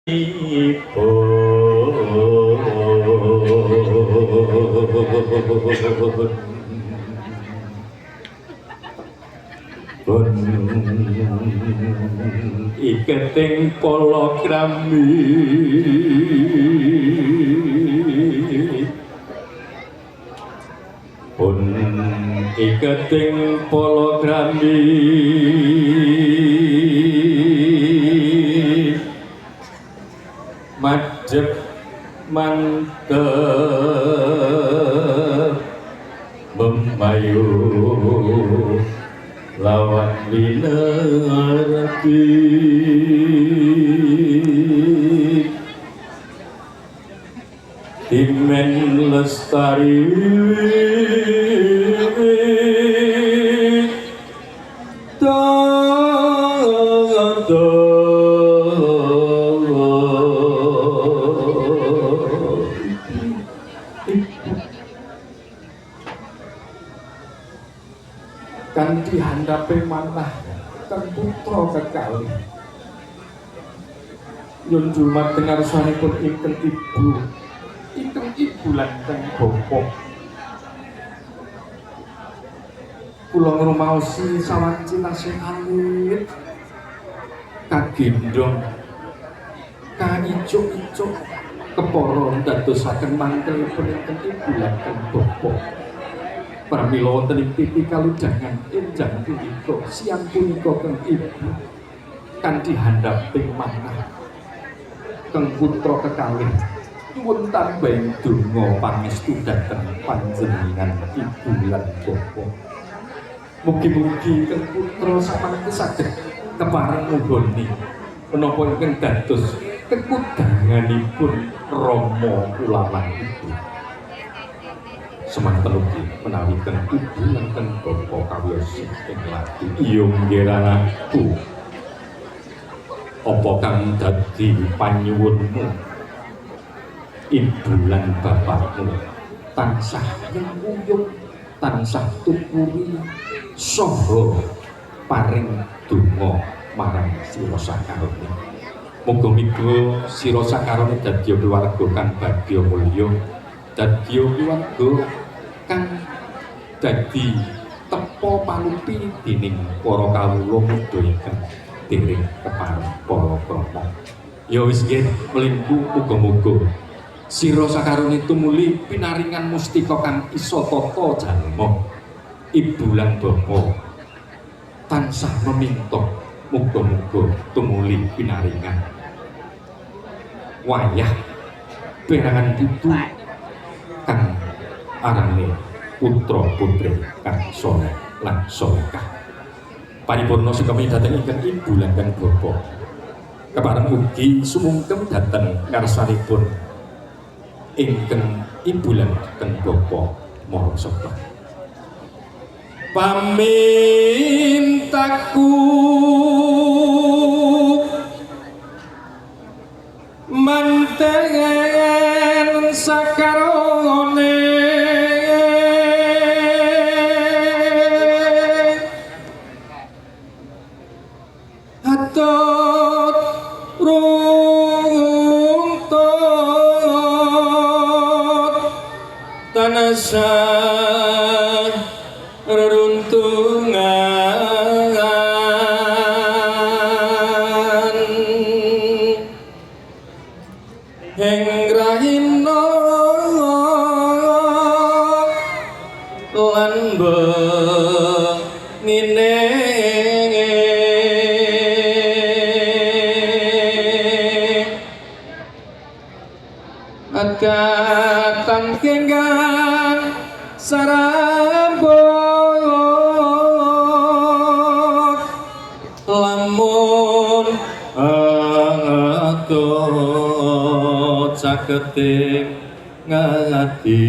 Pun iketing palakrami pun iketing palakrami madhep mantep memayu lawan winarti timen lestari kanthi handhape manah kang putra kekalih nyun jumateng ngarsanipun ingkang ibu lan kang bapa. Kula ngrumaosi sawanci tasih alit kagendhong kaicuk-icuk kepara ndadosaken mangkelipun ingkang ibu lan kang bapa. Pramila wonten ing titi kaludhangan enjang punika siang punika kang ibu kanthi handhaping manah kang putra kekalih nyuwun tambahing donga pangestu dhateng panjenengan ibu lan bapa. Mugi-mugi kang putra samangke saged kepareng muhoni menapa ingkang dados kekudanganipun Rama kula lan ibu. Semanten ugi menawi kang ibu lan kang bapa kawiyos ing lati. Iya nggih anakku, apa kang dadi panyuwunmu ibu lan bapakmu tansah nyengkuyung, tansah tukuri saha paring donga marang sira sakarone. Muga-muga sira sakarone dadi keluarga kang bagya mulya, dadi keluarga kang dadi tepa palupi dening para kawula muda ingkang dereng kepareng para krama. Ya wis nggih mlingku, muga-muga sira sakarone tumuli pinaringan mustika kang isa tata jalma. Ibu lan bapa tansah meminta muga-muga tumuli pinaringan wayah perangan putu kang arane putra putri kang saleh lan salehah. Paripurna sukami dhateng ingkang ibu lan kang bapa. Kepareng ugi sumungkem dhateng ngarsanipun ingkang ibu lan kang bapa mara sapa. Pamintaku manten sakarone hatut runtut tanasah reruntungan ing rahina lan bengine adatan kenggang sarambut lamun atut caketing ngati.